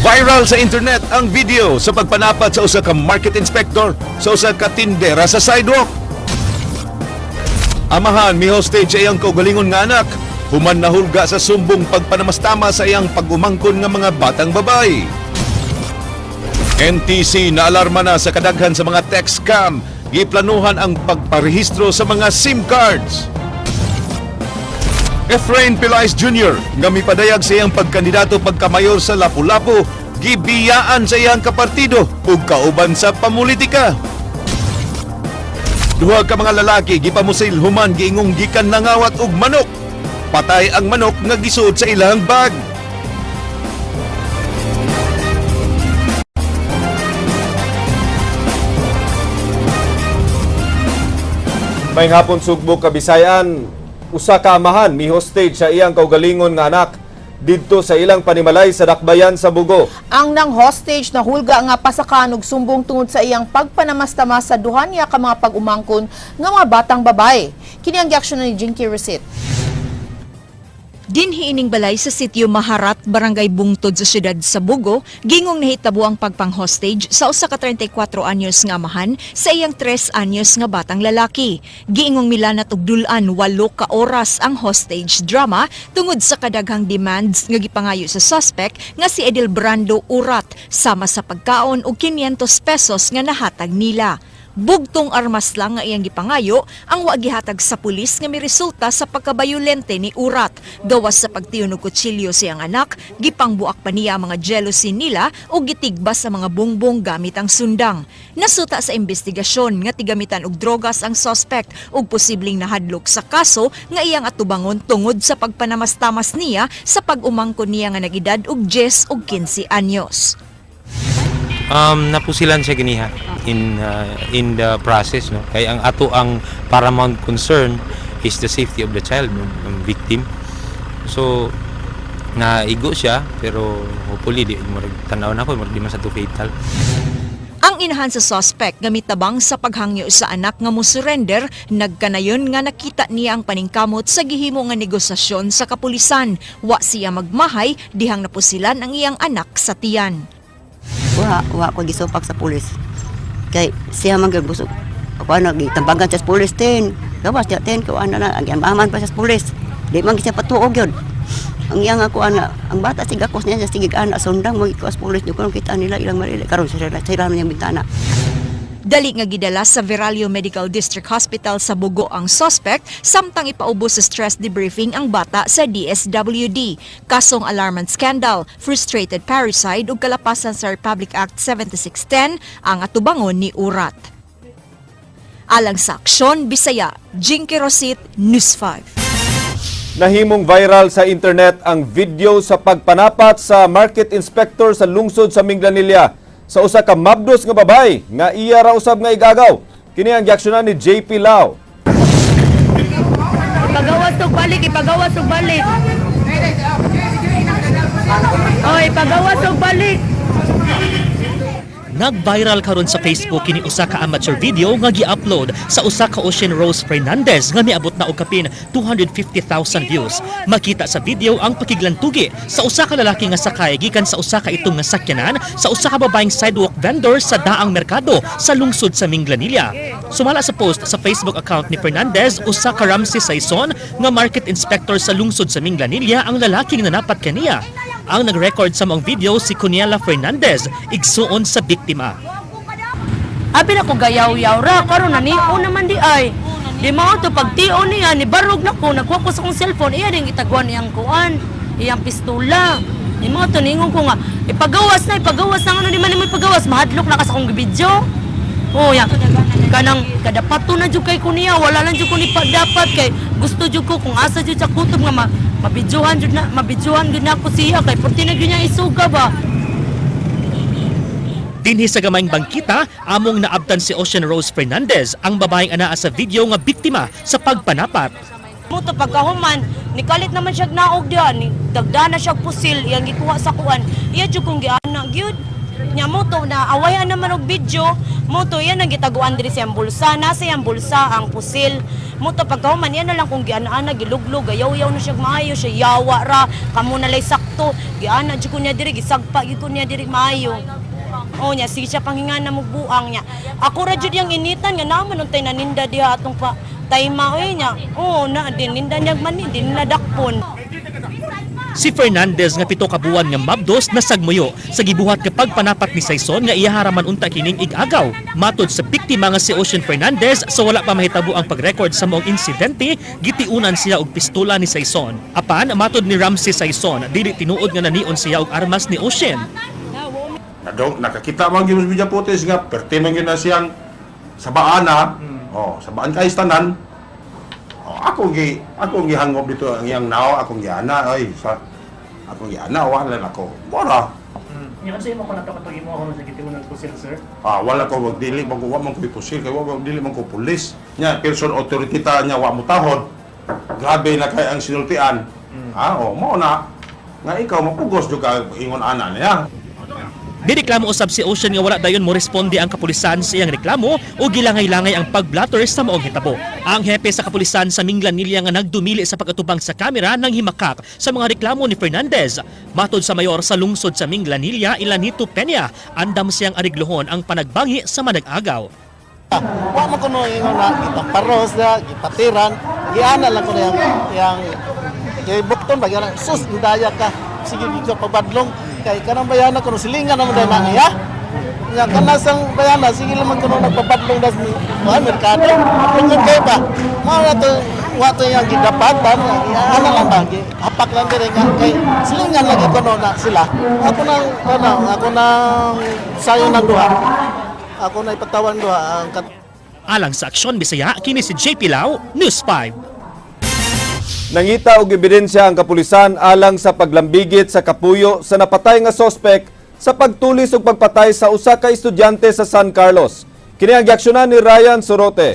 Viral sa internet ang video sa pagpanapat sa usa ka market inspector sa usa ka tindera sa sidewalk. Amahan mi hostage sa iyang kaugalingon nga anak, human nahulga sa sumbong pagpanamastama sa iyang pag-umangkon nga mga batang babae. NTC naalarma na sa kadaghan sa mga text scam, giplanuhan ang pagparehistro sa mga SIM cards. Efrain Pelaez Jr. nga mipadayag sa iyang pagkandidato pagkamayor sa Lapu-Lapu, gibiyaan sa iyang kapartido ug kauban sa pamulitika. Duha ka mga lalaki gipamusil human giingong gikan nangawat og manok. Patay ang manok nga gisuod sa ilang bag. May hapon, Sugbo, Kabisayan, usa ka amahan mi hostage sa iyang kaugalingon nga anak didto sa ilang panimalay sa Dakbayan sa Bugo. Ang nang hostage na hulga nga pasakan og sumbong tungod sa iyang pagpanamastama sa duha niya ka mga pag-umangkon nga mga batang babae. Kini ang giaksyon ni Jinky Resit. Dinhi ining balay sa sitio Maharat, Barangay Bungtod sa siyudad sa Bugo, gingong nahitabo ang pagpang-hostage sa usa ka 34 anyos nga amahan sa iyang 3 anyos nga batang lalaki. Giingong milanat og dul-an 8 ka oras ang hostage drama tungod sa kadaghang demands nga gipangayo sa suspect nga si Edil Brando Urat sama sa pagkaon og 500 pesos nga nahatag nila. Bugtong armas lang nga iyang gipangayo ang wa gihatag sa pulis nga miresulta sa pagkabayolente ni Urat. Gawas sa pagtiyon og kutsilyo sa iyang anak, gipangbuak pa niya ang mga jealousy nila o gitigba sa mga bongbong gamit ang sundang. Nasuta sa investigasyon nga tigamitan og drogas ang suspect ug posibleng nahadlok sa kaso nga iyang atubangon tungod sa pagpanamastamas niya sa pag-umangkon niya nga nag-edad og 10 ug 15 anyos. Napusilan siya ganiha in the process, no, kay ang ato ang paramount concern is the safety of the child, no, ang victim. So naigo siya, pero hopefully di murag tan-aw na ko murag di man sa to fatal. Ang inahan sa suspect nga mitabang sa paghangyo sa anak nga mo surrender, nagkanayon nga nakita niya ang paningkamot sa gihimo nga negosasyon sa kapulisan. Wa siya magmahay dihang napusilan ang iyang anak sa tiyan. Wa, wa ko gisupak sa pulis. Kay siya man gyud busog. Ako ano, gitambagan siya sa pulis tin. Gawas siya tin, ko ano na, ang amaman pa siya sa pulis. Di man siya patuog yun. Ang iyang ako ana, ang bata sige akos niya sige ana sundang mo sa pulis ko kita nila ilang marili karon sila sila man yung bintana. Dali nga gidala sa Veralio Medical District Hospital sa Bugo ang suspect samtang ipaubos sa stress debriefing ang bata sa DSWD. Kasong alarmant scandal, frustrated parricide ug kalapasan sa Republic Act 7610 ang atubangon ni Urat. Alang sa Aksyon Bisaya, Jinky Rosit, News 5. Nahimong viral sa internet ang video sa pagpanapat sa market inspector sa lungsod sa Minglanilla sa usa ka mabdos nga babay nga iya ra usab nga igagaw. Kini ang giaksyonan ni JP Lau. Ipagawas og balik, ipagawas og balik. Oh, ipagawas og balik. Nag-viral karon sa Facebook kini usa ka amateur video nga gi-upload sa usa ka Ocean Rose Fernandez nga miabot na og kapin 250,000 views. Makita sa video ang pakiglantugi sa usa ka lalaki nga sakay gikan sa usa ka itom nga sakyanan sa usa ka babaeng sidewalk vendor sa daang merkado sa lungsod sa Minglanilla. Sumala sa post sa Facebook account ni Fernandez, usa ka Ramsey Saison nga market inspector sa lungsod sa Minglanilla ang lalaking nanapat kaniya. Ang nag-record sa maong video si Cuniela Fernandez, igsuon sa biktima. Abi na ko gayaw-yaw ra karon na ni naman di ay. Di mao to pagtio niya ni barog na ko, nakuha ko sa akong cellphone, iya ding gitaguan iyang kuan, iyang pistola. Di mao to ningon ko nga ipagawas na, ipagawas na, ano di man nimo ipagawas, mahadlok na ka sa akong gibidyo. Oh, ya. Kanang kadapato na jud kay ko niya, wala lang jud ko ni pa dapat kay gusto jud ko kung asa jud sa kutob nga mabidyohan jud na, mabidyohan jud na ako siya kay purti na jud niya isuga ba. Dinhi sa gamayng bangkita, among naabtan si Ocean Rose Fernandez, ang babaeng anaa sa video nga biktima sa pagpanapat. Muto pagkahuman, nikalit naman siya naog diha, ni dagdana siya pusil, iyang gikuha sa kuan. Iya jud kong giana gyud. Nya mo to na awayan naman og video, mo to iya nang gitaguan diri sa iyang bulsa, nasa iyang bulsa ang pusil. Mo to pagkahuman iya na lang kong giana-ana giluglog, gayaw-yaw na siya maayo siya yawa ra, kamo na lay sakto. to. Giana jud ko niya diri, gisagpa gyud ko niya diri maayo. Oh nya sige siya panghinga na buang niya. Ako ra jud yang initan nga naman untay naninda diha atong pa tayma oy niya. Oh na din ninda niya mani din nadakpon. Si Fernandez nga 7 ka buwan nga mabdos nasagmuyo sa gibuhat nga pagpanapat ni Sayson nga iyaharaman unta kining igagaw. Matod sa biktima nga si Ocean Fernandez, sa wala pa mahitabo ang pag-record sa maong insidente, gitiunan siya og pistola ni Sayson. Apan matod ni Ramsey Sayson, dili tinuod nga nanion siya og armas ni Ocean. Nadong nakakita man gyud sa media footage nga perti man gyud na siyang sabaan na. Oh, sabaan kay tanan. Oh, ako gihangop dito ang iyang nao, akong giana ay sa akong giana wala na ako. Mora. Nya unsa imo kuno katong imo karon sa gitiunan pusil, sir? Ah, wala ko wag dili man ko wa man ko pusil kay wa man dili man ko pulis. Nya person authority ta nya wa mo tahod. Grabe na kay ang sinultian. Ah, oh, mao na nga ikaw mapugos jud ka ingon ana niya. Nireklamo usab si Ocean nga wala dayon mo responde ang kapulisan sa iyang reklamo o gilangay-langay ang pagblatter sa maong hitabo. Ang hepe sa kapulisan sa Minglanilla nga nagdumili sa pag-atubang sa kamera nang himakak sa mga reklamo ni Fernandez. Matod sa mayor sa lungsod sa Minglanilla, Ilanito Peña, andam siyang arigluhon ang panagbangi sa manag-agaw. Wa man kuno ingon na gitaparos na, gipatiran, giana lang kuno yang yang kay bukton ba gyud sus hidaya ka. Sige gid ka pabadlong kay kanang bayana kuno silingan naman dai na niya. Nya kanasang bayana sige lang man kuno nagpabadlong das ni kuan merkado. Tungod kay ba. Mao na to wa to yang gidapatan, ana lang ba hapak lang dire nga kay silingan lagi kuno na sila. Ako nang ano, ako nang sayo ng duha. Ako na ipatawan duha ang Alang sa Aksyon Bisaya, kini si JP Lau, News 5. Nangita og ebidensya ang kapulisan alang sa paglambigit sa kapuyo sa napatay nga sospek sa pagtulis ug pagpatay sa usa ka estudyante sa San Carlos. Kini ang giaksyonan ni Ryan Sorote.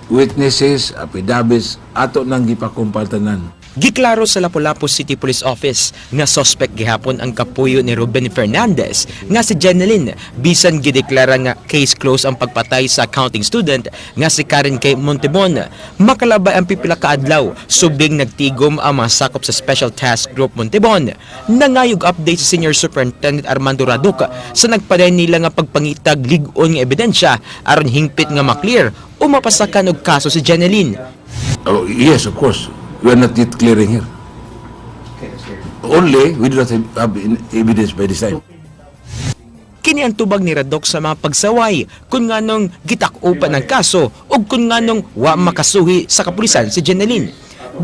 Witnesses, affidavits, ato nang gipakumpaltanan. Giklaro sa Lapu-Lapu City Police Office nga suspect gihapon ang kapuyo ni Ruben Fernandez nga si Jeneline bisan gideklara nga case closed ang pagpatay sa accounting student nga si Karen K. Montebon. Makalabay ang pipila ka adlaw subing nagtigom ang mga sakop sa Special Task Group Montebon. Nangayog update si Senior Superintendent Armando Raduc sa nagpadayon nila nga pagpangitag lig-on nga ebidensya aron hingpit nga maklear o mapasakan og kaso si Jeneline. Oh, yes, of course. We are not yet clearing here. Only, we do not have evidence by this time. Kini ang tubag ni Radok sa mga pagsaway kung nganong gitak-upan ang kaso o kung nganong wa makasuhi sa kapulisan si Jeneline.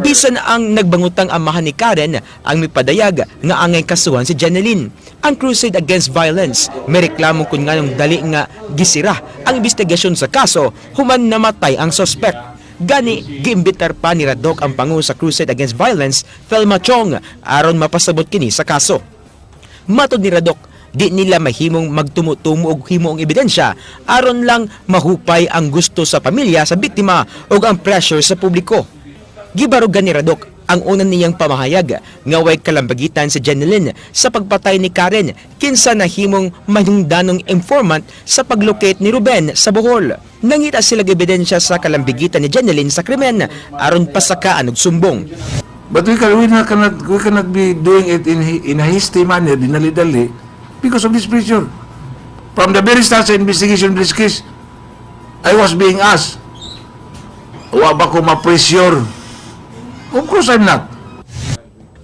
Bisan ang nagbangutang amahan ni Karen ang mipadayag nga angay kasuhan si Jeneline. Ang Crusade Against Violence may reklamo kung nganong dali nga gisira ang investigasyon sa kaso human namatay ang sospek. Gani, giimbitar pa ni Radok ang pangu sa Crusade Against Violence, Thelma Chong, aron mapasabot kini sa kaso. Matod ni Radok, di nila mahimong magtumutumo og himuong ebidensya aron lang mahupay ang gusto sa pamilya sa biktima ug ang pressure sa publiko. Gibarugan ni Radok ang una niyang pamahayag nga way kalambagitan si Jeneline sa pagpatay ni Karen kinsa nahimong mahingdanong informant sa paglocate ni Ruben sa Bohol. Nangita sila ebidensya sa kalambigitan ni Jeneline sa krimen aron pasakaan og sumbong. But we not, cannot, we cannot be doing it in a hasty manner, dinali-dali, because of this pressure. From the very start sa investigation of this case, I was being asked, wa ba ko ma-pressure? Of course I'm not.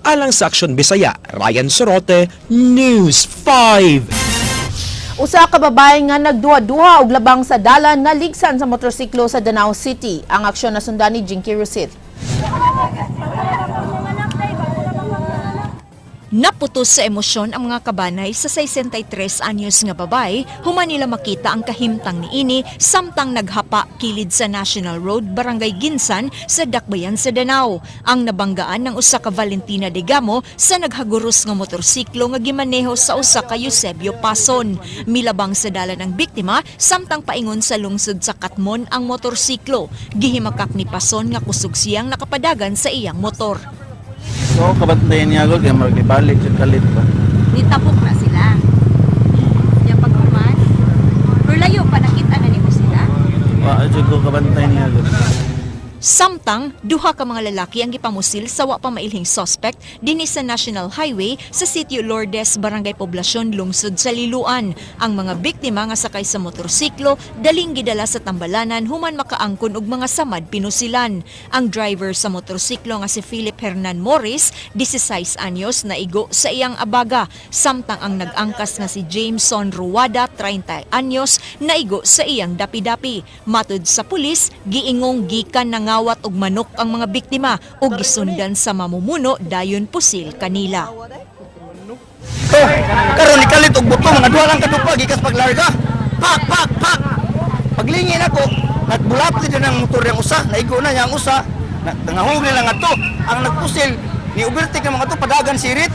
Alang sa Aksyon Bisaya, Ryan Sorote, News 5. Usa ka babae nga nagduha-duha og labang sa dalan naligsan sa motorsiklo sa Danao City. Ang aksyon nasundan ni Jinky Rosit. Naputos sa emosyon ang mga kabanay sa 63 anyos nga babae human nila makita ang kahimtang niini samtang naghapa kilid sa National Road, Barangay Ginsan sa Dakbayan sa Danao. Ang nabanggaan ng usa ka Valentina de Gamo sa naghaguros nga motorsiklo nga gimaneho sa usa ka Eusebio Pason. Milabang sa dalan ang biktima samtang paingon sa lungsod sa Katmon ang motorsiklo. Gihimakak ni Pason nga kusog siyang nakapadagan sa iyang motor. So kabantayan niya gud kay marag ibalik jud kalit ba. Nitapok na sila. Ya paghuman, pero layo pa nakita na nimo sila. Wa jud ko kabantay niya gud. Samtang duha ka mga lalaki ang gipamusil sa wa pa mailhing suspect dinhi sa National Highway sa Sitio Lourdes, Barangay Poblacion, lungsod sa Liloan. Ang mga biktima nga sakay sa motorsiklo daling gidala sa tambalanan human makaangkon og mga samad pinusilan. Ang driver sa motorsiklo nga si Philip Hernan Morris, 16 anyos, naigo sa iyang abaga. Samtang ang nag-angkas nga si Jameson Ruada, 30 anyos, naigo sa iyang dapi-dapi. Matud sa pulis, giingong gikan nangawat og manok ang mga biktima ug gisundan sa mamumuno dayon pusil kanila. Karon ni kalit og buto, mga duha lang kadupa gikas paglarga. Pak pak pak. Paglingin ako, nagbulap gid ng motor yang usa, naigo na niya ang usa. Nangahog nila ngadto. Ang nagpusil ni overtake ng mga to padagan sirit.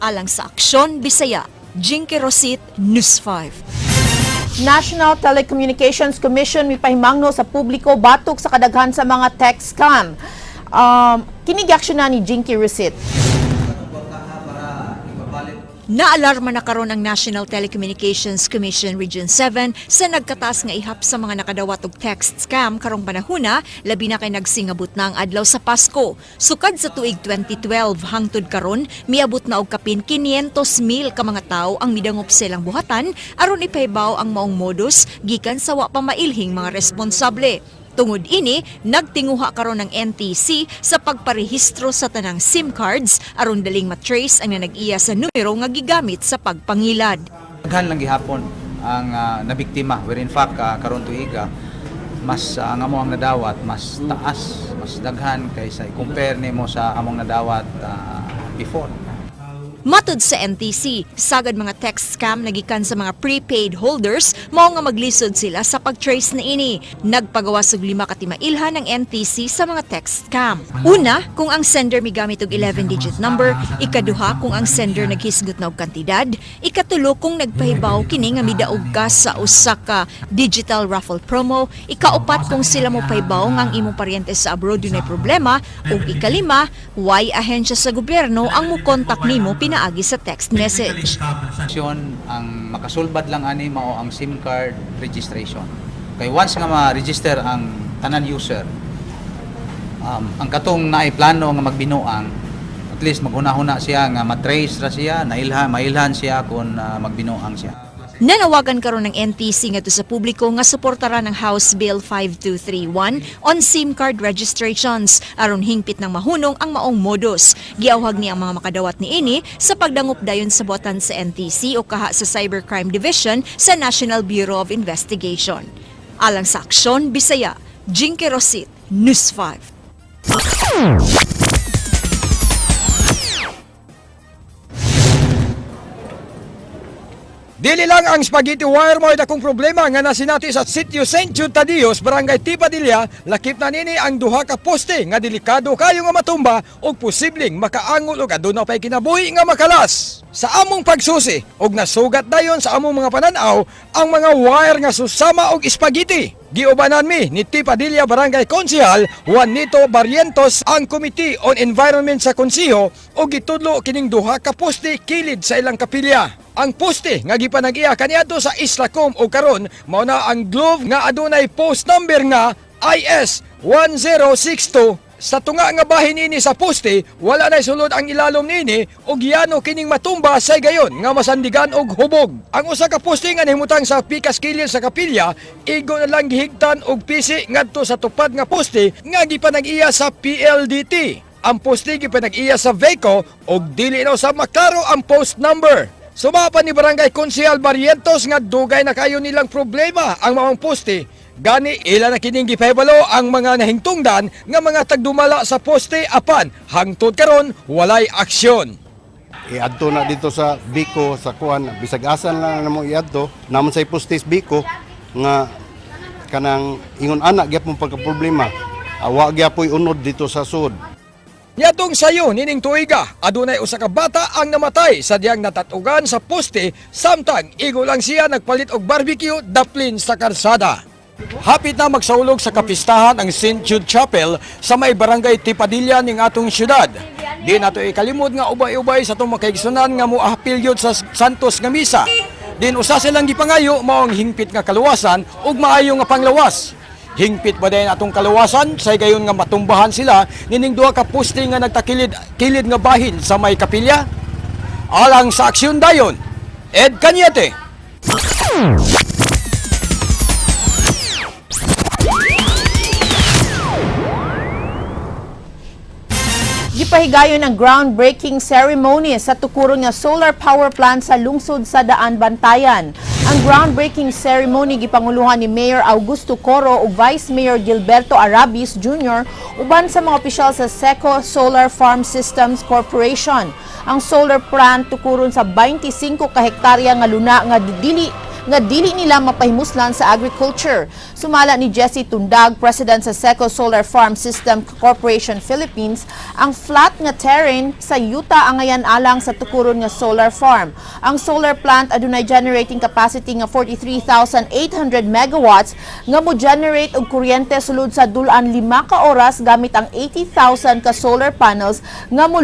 Alang sa Aksyon Bisaya, Jinky Rosit, News 5. National Telecommunications Commission mipahimangno sa publiko batok sa kadaghan sa mga text scam. Kini giaksyon na ni Jinky Rosit. Naalarma na karon ang National Telecommunications Commission Region 7 sa nagkataas nga ihap sa mga nakadawat og text scam karong panahona, labi na kay nagsingabot na ang adlaw sa Pasko. Sukad sa tuig 2012 hangtod karon, miabot na og kapin 500,000 ka mga tawo ang midangop silang buhatan aron ipahibaw ang maong modus gikan sa wa pa mailhing mga responsable. Tungod ini, nagtinguha karon ng NTC sa pagparehistro sa tanang SIM cards aron daling matrace ang nag-iya sa numero nga gigamit sa pagpangilad. Daghan lang gihapon ang nabiktima, where in fact karon tuiga mas ang amo ang nadawat mas taas, mas daghan kaysa i-compare nimo sa among nadawat before. Matud sa NTC, sagad mga text scam nagikan sa mga prepaid holders, mao nga maglisod sila sa pag-trace na ini. Nagpagawas og lima ka timailhan ng NTC sa mga text scam. Una, kung ang sender migamit og 11-digit number, ikaduha kung ang sender naghisgot na og kantidad, ikatulo kung nagpahibaw kini nga midaog ka sa usa ka digital raffle promo, ikaupat kung sila mo pahibaw nga ang imong paryente sa abroad dunay problema, ug ikalima, way ahensya sa gobyerno ang mukontak nimo pinaagi sa text message. Ang makasulbad lang ani mao ang SIM card registration. Kay once nga ma-register ang tanan user, ang katong naay plano nga magbinuang, at least maghuna-huna siya nga matrace ra siya, nailhan, mailhan siya kung magbinuang siya. Nanawagan karon ng NTC ngadto sa publiko nga suportara ng House Bill 5231 on SIM card registrations aron hingpit ng mahunong ang maong modus. Giawhag niya ang mga makadawat niini sa pagdangop dayon sa buhatan sa NTC o kaha sa Cybercrime Division sa National Bureau of Investigation. Alang sa Aksyon Bisaya, Jinky Rosit, News 5. Dili lang ang spaghetti wire mo dakong problema nga nasinati sa Sitio St. Jude Tadios, Barangay Tipadilla, lakip na nini ang duha ka poste nga delikado kayo nga matumba ug posibleng makaangol og aduna pay kinabuhi nga makalas. Sa among pagsusi ug nasugat dayon sa among mga pananaw ang mga wire nga susama og spaghetti. Giubanan mi ni Tipadilla Barangay Konsehal Juanito Barrientos ang Committee on Environment sa Konseho ug gitudlo kining duha ka poste kilid sa ilang kapilya. Ang poste nga gipanag-iya kaniadto sa Islacom o karon mao na ang Globe nga adunay post number nga IS 1062. Sa tunga nga bahin ini sa poste, wala na sulod ang ilalom niini ug yano kining matumba sa gayon nga masandigan og hubog. Ang usa ka poste nga nahimutang sa pikas kilid sa kapilya, igo na lang gihigtan og pisi ngadto sa tupad nga poste nga gipanag-iya sa PLDT. Ang poste gipanag-iya sa VECO ug dili na usab maklaro ang post number. Sumapa ni Barangay Konsehal Barrientos nga dugay na kayo nilang problema ang maong poste. Gani ila na kining gipahibalo ang mga nahingtungdan nga mga tagdumala sa poste apan hangtod karon walay aksyon. Iadto na dito sa Biko sa kuan, bisag asa na namo iadto namon sa postes Biko nga kanang ingon ana gyapon pagka problema, awa gyapoy unod dito sa sud. Niadtong sayo nining tuiga, adunay usa ka bata ang namatay sa diyang natatugan sa poste samtang igo lang siya nagpalit og barbecue daplin sa karsada. Hapit na magsaulog sa kapistahan ang St. Jude Chapel sa may barangay Tipadilla ning atong syudad. Di nato ikalimod nga ubay-ubay sa atong makaigsunan nga moapil gyud sa Santos nga misa. Din usa silang gipangayo mao ang hingpit nga kaluwasan ug maayo nga panglawas. Hingpit ba din atong kaluwasan sa higayon nga matumbahan sila nining duha ka poste nga nagtakilid kilid nga bahin sa may kapilya? Alang sa aksyon dayon, Ed Cañete. Gipahigayon ang groundbreaking ceremony sa tukuron nga solar power plant sa lungsod sa Daan Bantayan. Ang groundbreaking ceremony gipanguluhan ni Mayor Augusto Coro ug Vice Mayor Gilberto Arabis Jr. uban sa mga opisyal sa Seco Solar Farm Systems Corporation. Ang solar plant tukuron sa 25 ka hektarya nga luna nga dili nila mapahimuslan sa agriculture. Sumala ni Jesse Tundag, President sa Seco Solar Farm System Corporation Philippines, ang flat nga terrain sa yuta angayan alang sa tukuron nga solar farm. Ang solar plant adunay generating capacity nga 43,800 megawatts nga mo generate og kuryente sulod sa dul-an 5 ka oras gamit ang 80,000 ka solar panels nga mo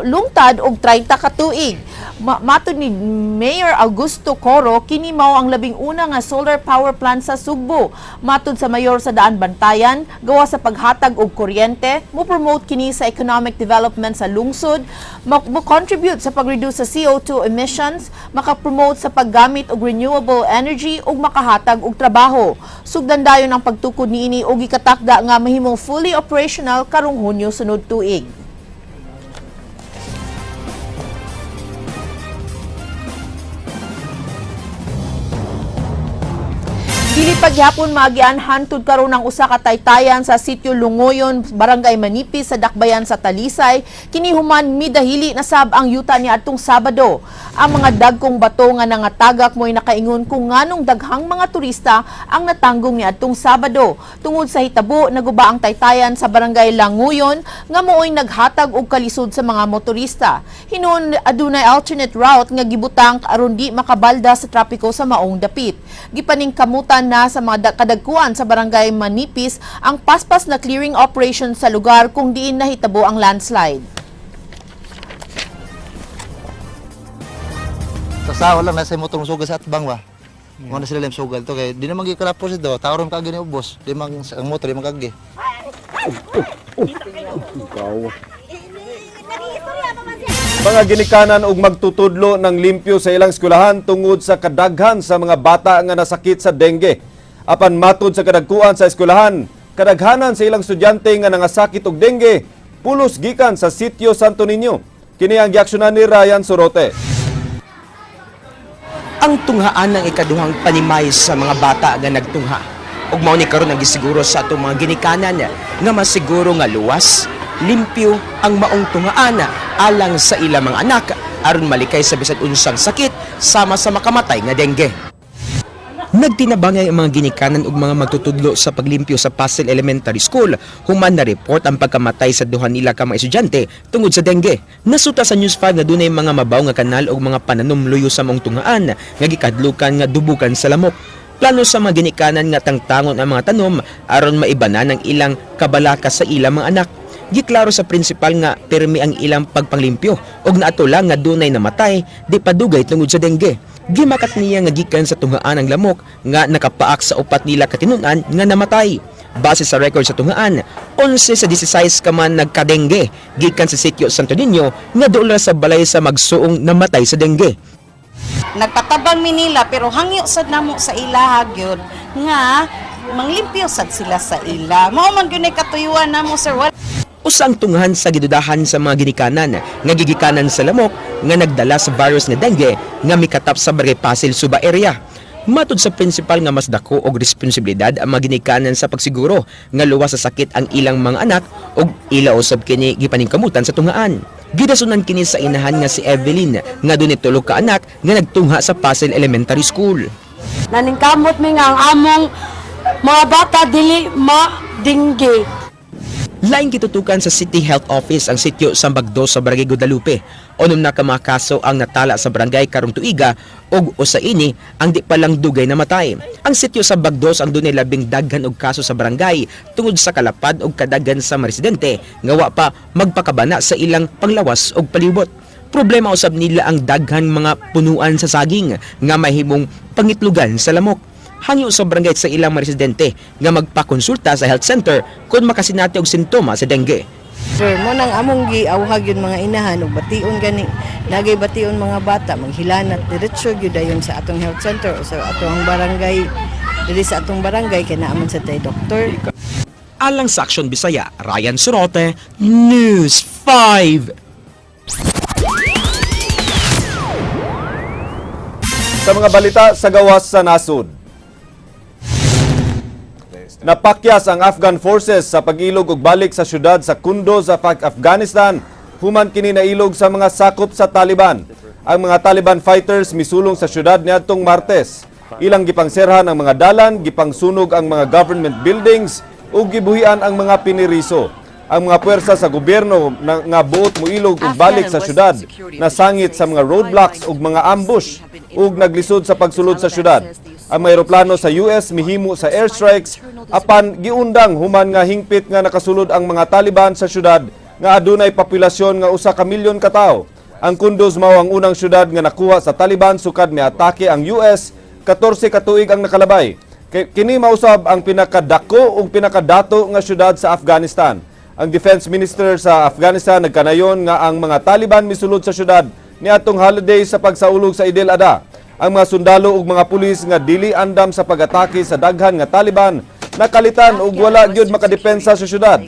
lungtad og 30 ka tuig. Matod ni Mayor Augusto Coro, kini mao ang 11 nga solar power plant sa Sugbo. Matod sa mayor sa Daan Bantayan, gawa sa paghatag og kuryente, mo promote kini sa economic development sa lungsod, mo contribute sa pag-reduce sa CO2 emissions, maka-promote sa paggamit og renewable energy ug makahatag og trabaho. Sugdan dayon ang pagtukod niini ug gikatakda nga mahimong fully operational karong Hunyo sunod tuig. Dili pagyapon maagian hantud karon ang usa ka taytayan sa sitio Lungoyon, Barangay Manipis sa Dakbayan sa Talisay. Kini human midahili na sab ang yuta ni adtong Sabado. Ang mga dagkong bato nga nangatagak mo'y nakaingon kung nganong daghang mga turista ang natanggong ni adtong Sabado. Tungod sa hitabo, naguba ang taytayan sa Barangay Languyon nga mooy naghatag og kalisod sa mga motorista. Hinuon adunay alternate route nga gibutang aron di makabalda sa trapiko sa maong dapit. Gipaningkamutan na sa mga kadagkuan sa Barangay Manipis ang paspas na clearing operation sa lugar kung diin nahitabo ang landslide. Sa sao lang nasa motor sugal sa atbang ba. Mo na sila lang sugal to kay di naman gyud kalapos ito, tao ron kagi ni ubos, di man ang motor di man kagi. Mga ginikanan og magtutudlo ng limpyo sa ilang eskwelahan tungod sa kadaghan sa mga bata nga nasakit sa dengue. Apan matud sa kadagkuan sa eskwelahan, kadaghanan sa ilang estudyante nga nangasakit og dengue, pulos gikan sa Sitio Santo Niño. Kini ang giaksyonan ni Ryan Sorote. Ang tunghaan ng ikaduhang panimay sa mga bata nga nagtungha. Ug mao ni karon ang gisiguro sa atong mga ginikanan nga masiguro nga luwas, limpyo ang maong tunghaan alang sa ilang mga anak aron malikay sa bisan unsang sakit sama sa makamatay nga dengue. Nagtinabangay ang mga ginikanan ug mga magtutudlo sa paglimpyo sa Pasil Elementary School human na report ang pagkamatay sa duha nila ka mga estudyante tungod sa dengue. Nasuta sa News 5 nga dunay mga mabaw nga kanal ug mga pananom luyo sa maong tunghaan nga gikadlukan nga dubukan sa lamok. Plano sa mga ginikanan nga tangtangon ang mga tanom aron maibanan ang ilang kabalaka sa ilang mga anak. Giklaro sa principal nga permi ang ilang pagpanglimpyo ug naatula nga dunay namatay di padugay tungod sa dengue. Gimakat niya nga gikan sa tunghaan ang lamok nga nakapaak sa upat nila katinun-an nga namatay. Base sa record sa tunghaan, 11 sa 16 ka man nagkadengge gikan sa sitio Santo Niño nga dool ra sa balay sa magsuong namatay sa dengue. Nagpatabang mi nila pero hangyo sad namo sa ilaha gyud nga manglimpyo sad sila sa ila. Mao man gyud katuyuan namo, sir. Wala Usa ang tunghan sa gidudahan sa mga ginikanan nga gigikanan sa lamok nga nagdala sa virus nga dengue nga mikatap sa Barangay Pasil, Suba area. Matud sa principal nga mas dako og responsibilidad ang mga ginikanan sa pagsiguro nga luwas sa sakit ang ilang mga anak ug ila usab kini gipaningkamutan sa tunghaan. Gidasunan kini sa inahan nga si Evelyn nga dunay tulo ka anak nga nagtungha sa Pasil Elementary School. Naningkamot mi nga ang among mga bata dili ma-dengue. Laing gitutukan sa City Health Office ang sitio Sambagdo sa Barangay Guadalupe. 6 na ka mga kaso ang natala sa barangay karong tuiga ug usa ini ang di pa lang dugay namatay. Ang sitio Sambagdos ang dunay labing daghan og kaso sa barangay tungod sa kalapad og kadaghan sa mga residente nga wa pa magpakabana sa ilang panglawas og palibot. Problema usab nila ang daghan mga punuan sa saging nga mahimong pangitlugan sa lamok. Hangyo sa barangay sa ilang mga residente nga magpakonsulta sa health center kung makasinati og sintoma sa dengue. Sir, mo nang among giawhag yun mga inahan ug bation gani nagay bation mga bata maghilanat diretso gyud dayon sa atong health center o sa atong barangay, diri sa atong barangay kay naa man sa tay doktor. Alang sa Aksyon Bisaya, Ryan Sorote, News 5. Sa mga balita sa gawas sa nasod. Napakyas ang Afghan forces sa pag-ilog ug balik sa syudad sa Kunduz sa Afghanistan human kini nailog sa mga sakop sa Taliban. Ang mga Taliban fighters misulong sa syudad niadtong Martes. Ilang gipangserhan ang mga dalan, gipangsunog ang mga government buildings ug gibuhian ang mga piniriso. Ang mga puwersa sa gobyerno na, nga buot moilog ug balik sa syudad, nasangit sa mga roadblocks ug mga ambush ug naglisod sa pagsulod sa syudad. Ang mga eroplano sa US mihimo sa airstrikes apan giundang human nga hingpit nga nakasulod ang mga Taliban sa syudad nga adunay populasyon nga 1 ka milyon ka tawo. Ang Kunduz mao ang unang syudad nga nakuha sa Taliban sukad miatake ang US 14 ka tuig ang nakalabay. Kini mausab ang pinakadako ug pinakadato nga syudad sa Afghanistan. Ang defense minister sa Afghanistan nagkanayon nga ang mga Taliban misulod sa syudad niadtong holiday sa pagsaulog sa Eid al-Adha. Ang mga sundalo ug mga pulis nga dili andam sa pag-atake sa daghan nga Taliban nakalitan ug wala gyud makadepensa sa syudad.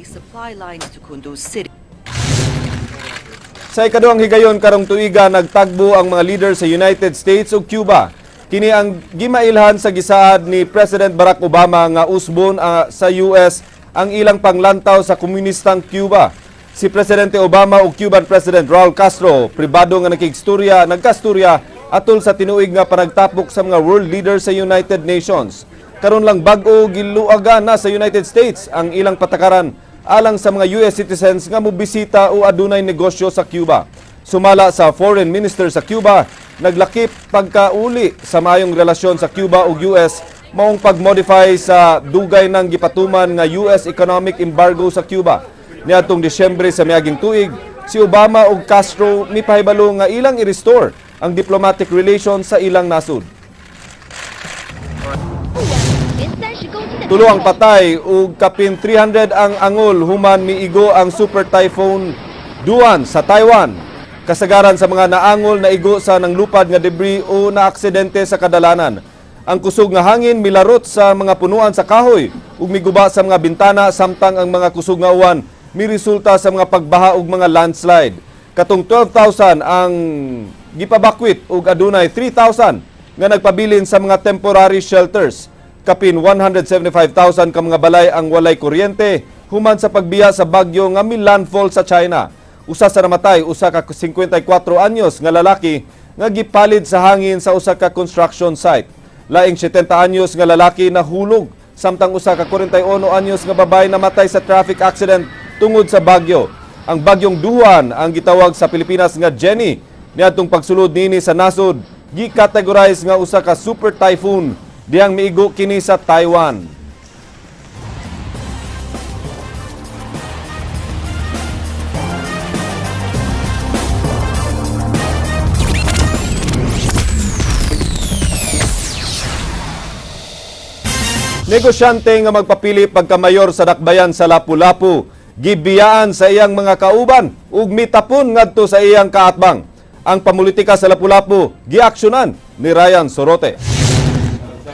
Sa ikaduhang higayon karong tuiga, nagtagbo ang mga leader sa United States ug Cuba. Kini ang gimailhan sa gisaad ni President Barack Obama nga usbon sa US ang ilang panglantaw sa komunistang Cuba. Si Presidente Obama ug Cuban President Raul Castro pribado nga nagkasturya atol sa tinuig nga panagtapok sa mga world leaders sa United Nations. Karon lang bag-o giluagan na sa United States ang ilang patakaran alang sa mga US citizens nga mobisita o adunay negosyo sa Cuba. Sumala sa foreign minister sa Cuba, naglakip pagkauli sa maayong relasyon sa Cuba ug US maong pag-modify sa dugay ng gipatuman nga US economic embargo sa Cuba. Niadtong Disyembre sa miaging tuig, si Obama ug Castro mipahibalo nga ilang i-restore ang diplomatic relations sa ilang nasud. Tulo ang patay ug kapin 300 ang angol human miigo ang Super Typhoon Duan sa Taiwan. Kasagaran sa mga naangol na igo sa nanglupad nga debris o naaksidente sa kadalanan. Ang kusog nga hangin milarot sa mga punuan sa kahoy ug miguba sa mga bintana, samtang ang mga kusog nga uwan miresulta sa mga pagbaha ug mga landslide. Katong 12,000 ang gipabakwit ug adunay 3,000 nga nagpabilin sa mga temporary shelters. Kapin 175,000 ka mga balay ang walay kuryente human sa pagbiya sa bagyo nga mi-landfall sa China. Usa sa namatay, usa ka 54 anyos nga lalaki nga gipalid sa hangin sa usa ka construction site. Laing 70 anyos nga lalaki nahulog, samtang usa ka 41 anyos nga babae namatay sa traffic accident tungod sa bagyo. Ang bagyong Duan ang gitawag sa Pilipinas nga Jenny. Niadtong pagsulod nini sa nasod, gi-categorize nga usa ka super typhoon diyang miigo kini sa Taiwan. Negosyante nga magpapili pagkamayor sa Dakbayan sa Lapu-Lapu, gibiyaan sa iyang mga kauban ug mitapon ngadto sa iyang kaatbang. Ang pamulitika sa Lapu-Lapu, giaksyonan ni Ryan Sorote.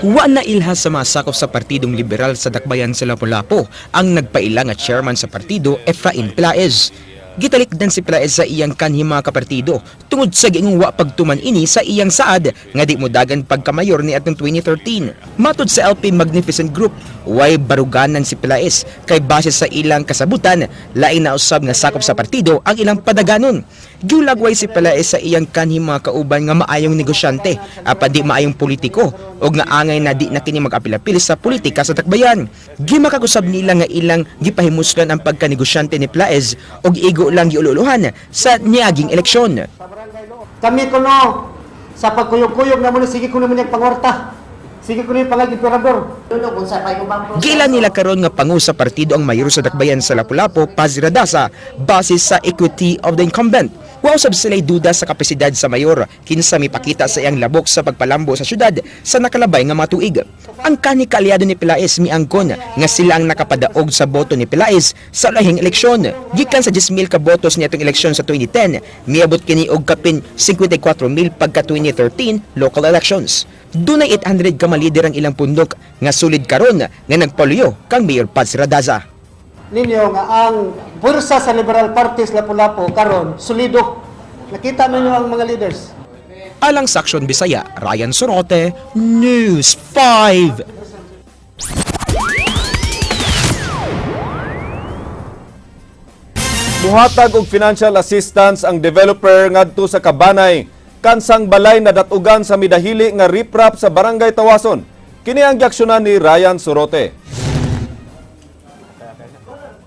Wa na ilha sa mga sakop sa Partidong Liberal sa Dakbayan sa Lapu-Lapu ang nagpaila nga chairman sa partido, Efrain Pelaez. Gitalikdan si Pelaez sa iyang kanhi mga kapartido tungod sa giingong wa pagtuman ini sa iyang saad nga di mo dagan pagkamayor ni atong 2013. Matod sa LP Magnificent Group, way baruganan si Pelaez kay base sa ilang kasabutan, lain na usab nga sakop sa partido ang ilang padaganon. Giulagway si Pelaez sa iyang kanhi mga kauban nga maayong negosyante apan di maayong politiko og nga angay na di na kini mag-apil-apil sa politika sa Dakbayan. Gimakagusab nila nga ilang gipahimuslan ang pagkanegosyante ni Pelaez og igo lang giululuhan sa niaging eleksyon. Kami kuno sa pagkuyog-kuyog na muna, sige kuno mo niyang pangwarta. Sige kuno yung pangag emperador. Gila nila karon nga pangu sa partido ang mayor sa Dakbayan sa Lapu-Lapu, Paz Radasa, base sa equity of the incumbent. Wa usab sila'y duda sa kapasidad sa mayor kinsa mipakita sa iyang labok sa pagpalambo sa syudad sa nakalabay nga mga tuig. Ang kani kaalyado ni Pelaez miangkon nga sila ang nakapadaog sa boto ni Pelaez sa lahing eleksyon. Gikan sa 10,000 ka botos niadtong eleksyon sa 2010, miabot kini og kapin 54,000 pagka 2013 local elections. Dunay 800 ka malider ang ilang pundok nga sulid karon nga nagpaluyo kang Mayor Paz Radaza. Ninyo nga ang bursa sa Liberal Party sa Lapu-Lapu karon solido. Nakita ninyo ang mga leaders. Alang sa Aksyon Bisaya, Ryan Sorote, News 5. Muhatag og financial assistance ang developer ngadto sa Kabanay kansang balay na datugan sa midahili nga riprap sa Barangay Tawason. Kini ang giaksyonan ni Ryan Sorote.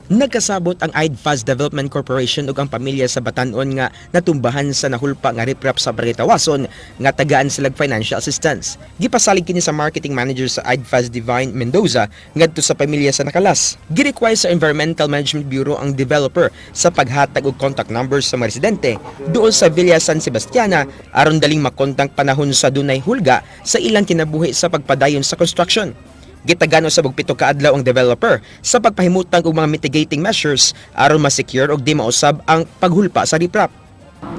Nagkasabot ang IDFAS Development Corporation ug ang pamilya sa Batanon nga natumbahan sa nahulpa nga riprap sa Barangay Tawason nga tagaan sila financial assistance. Gipasalig kini sa marketing manager sa IDFAS Divine Mendoza ngadto sa pamilya sa nakalas. Gi-require sa Environmental Management Bureau ang developer sa paghatag og contact numbers sa mga residente duol sa Villa San Sebastiana aron daling makontang panahon sa dunay hulga sa ilang kinabuhi sa pagpadayon sa construction. Gitagaan usab og 7 ka adlaw ang developer sa pagpahimutang og mga mitigating measures aron ma-secure og di mausab ang paghulpa sa riprap.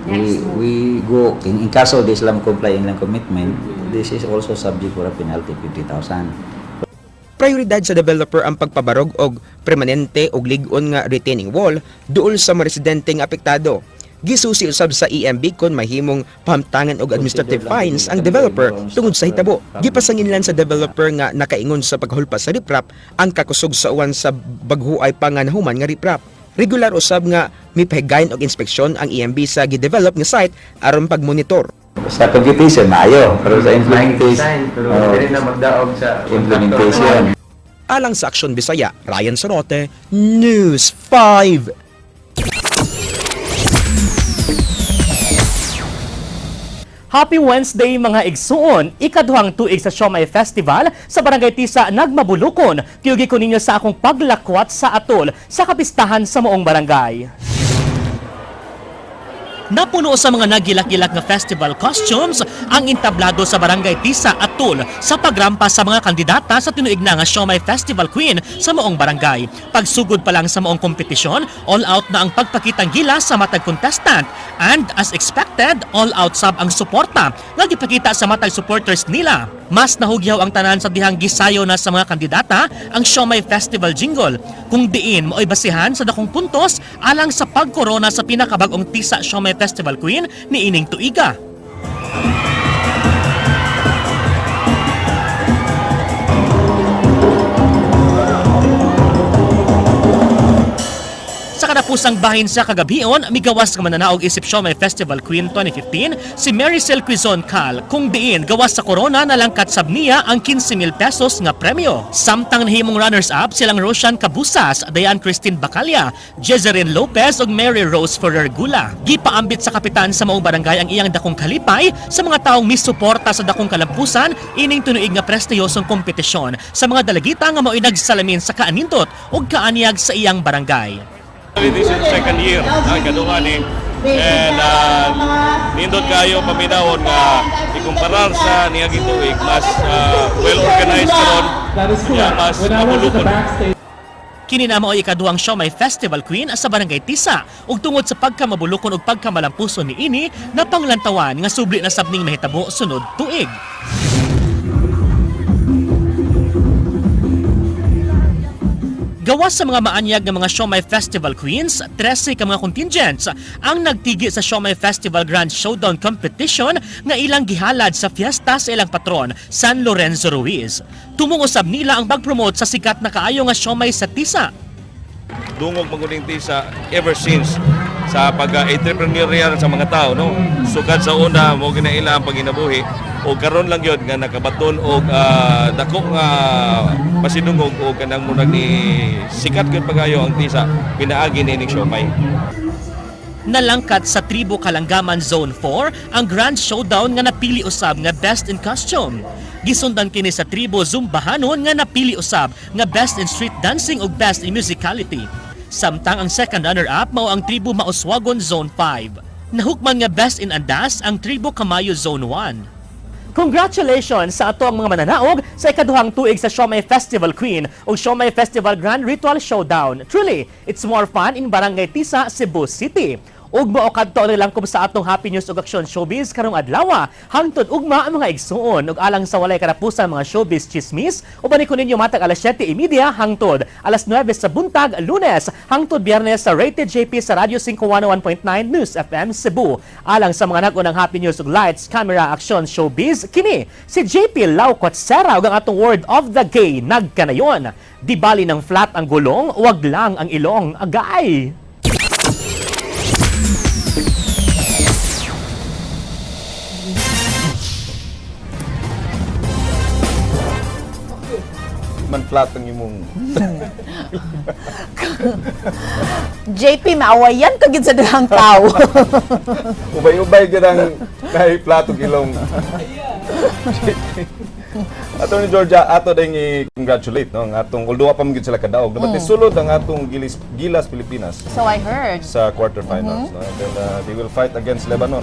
We go in kaso di sila comply in lang commitment, this is also subject for a penalty 50,000. Prioridad sa developer ang pagpabarog og permanente og lig-on nga retaining wall duol sa mga residente nga apektado. Gisusi usab sa EMB kon mahimong pahamtangan og administrative fines ang developer tungod sa hitabo. Gipasanginlan sa developer nga nakaingon sa paghulpa sa riprap ang kakusog sa uwan sa baghuay pa nga nahuman nga riprap. Regular usab nga mipahigayon og inspeksyon ang EMB sa gidevelop nga site aron pagmonitor. Sa computation, maayo. Pero sa implementation, pero oh, dili na magdaog sa implementation. Alang sa Aksyon Bisaya, Ryan Sorote, News 5. Happy Wednesday, mga igsuon! Ikaduhang tuig sa Siomai Festival sa Barangay Tisa nagmabulukon. Tiyugi ko ninyo sa akong paglakwat sa atol sa kapistahan sa moong barangay. Napuno sa mga nagilak-gilak nga festival costumes ang entablado sa Barangay Tisa Atol sa pagrampa sa mga kandidata sa tinuig na nga Siomai Festival Queen sa moong barangay. Pagsugod pa lang sa moong kompetisyon, all out na ang pagpakitang gilas sa matag contestant. And as expected, all out sab ang suporta nga gipakita sa matag supporters nila. Mas nahugyaw ang tanan sa dihang gisayo na sa mga kandidata ang Siomai Festival jingle, kung diin mao'y basihan sa dakong puntos alang sa pagkorona sa pinakabag-ong Tisa Siomai Festival Queen ni ining tuiga. Sa kadapusang bahin sa kagabion, migawas nga mananaog isip Siomai Festival Queen 2015 si Maricel Quizon Cal, kung diin gawas sa corona nalangkat sab niya ang 15,000 pesos nga premyo. Samtang nahimong runners-up silang Roshan Cabusas, Dayan Christine Bacalla, Jezerin Lopez ug Mary Rose Ferrer Gula. Gipaambit sa kapitan sa maong barangay ang iyang dakong kalipay sa mga taong misuporta sa dakong kalampusan ining tinuig nga prestiyosong kompetisyon sa mga dalagita nga mao'y nagsalamin sa kaanindot ug kaanyag sa iyang barangay. This is second year, ang kaduha ni and nindot kayo paminawon nga ikumparar sa niaging tuig, mas well organized karon nya mas mabulukon. Kini na mao'y ikaduhang Siomai Festival Queen sa Barangay Tisa ug tungod sa pagkamabulukon ug pagkamalampuson niini, napanglantawan nga subli na sab ning mahitabo sunod tuig. Gawas sa mga maanyag nga mga Siomai Festival Queens, 13 ka mga contingents ang nagtigi sa Siomai Festival Grand Showdown Competition nga ilang gihalad sa fiesta sa ilang patron, San Lorenzo Ruiz. Tumong usab nila ang pag-promote sa sikat na kaayo nga siomay sa Tisa. Dungog maguling Tisa ever since sa pag-entrepreneurial sa mga tao, no, sukad sa una mo ginaila ang paginabuhi o karon lang gyud nga nakabaton og dako nga pasidungog o kanang murag ni sikat gyud pagayo ang Tisa pinaagi niining siomay. Nalangkat sa Tribo Kalanggaman Zone 4 ang Grand Showdown nga napili usab nga Best in Costume. Gisundan kini sa Tribo Zumbahanon nga napili usab nga Best in Street Dancing ug Best in Musicality. Samtang ang second runner-up mao ang Tribo Mauswagon Zone 5. Nahukman nga Best in Andas ang Tribo Kamayo Zone 1. Congratulations sa ato ang mga mananaog sa ikaduhang tuig sa Siomai Festival Queen o Siomai Festival Grand Ritual Showdown. Truly, it's more fun in Barangay Tisa, Cebu City. Ug mao kadto ang langkob sa atong Happy News ug Aksyon Showbiz karong adlaw. Hangtod ugma ang mga igsuon ug alang sa walay katapusan mga showbiz chismis, uban ko ninyo matag alas 7:30 hangtod alas 9 sa buntag, Lunes hangtod Biyernes sa Rated JP sa Radio 5 101.9 News FM Cebu. Alang sa mga nag-unang Happy News ug Lights, Camera, Aksyon Showbiz, kini si JP Lau Cotsera ug ang atong word of the gay nagkanayon. Di bali ng flat ang gulong, wag lang ang ilong. Agay! Man flat ang imong JP, maawayan ka gid sa duhang tao. Ubay-ubay gid ang kay flat og ilong. Attorney Georgia, ato ding i-congratulate no ang atong, although wa pa man gid sila kadaog, dapat sulod ang atong Gilas Pilipinas So I heard. Sa quarterfinals, no, and then they will fight against Lebanon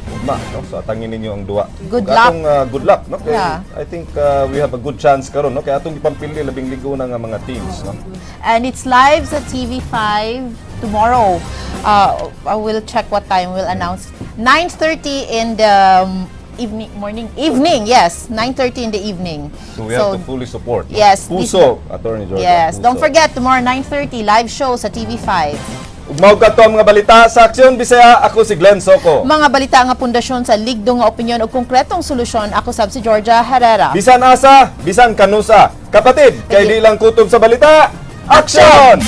ugma, no, so atangin ninyo ang duwa. Good Ug luck. atong, good luck, no, kay I think we have a good chance karon, no, kay atong gipampili labing ligo na nga mga teams, no. And it's live sa TV5 tomorrow. I will check what time we'll announce. 9:30 in the evening, morning, evening, yes, 9:30 in the evening. So we have to fully support, no? Yes. Puso, Attorney Georgia. Yes, don't Puso. Forget, tomorrow 9:30 live show sa TV5. Ug mao kadto ang mga balita sa Aksyon Bisaya. Ako si Glenn Soco. Mga balita nga pundasyon sa ligdong nga opinyon ug konkretong solusyon. Ako sab si Georgia Herrera. Bisan asa, bisan kanusa. Kapatid, kay di lang kutob sa balita. Aksyon!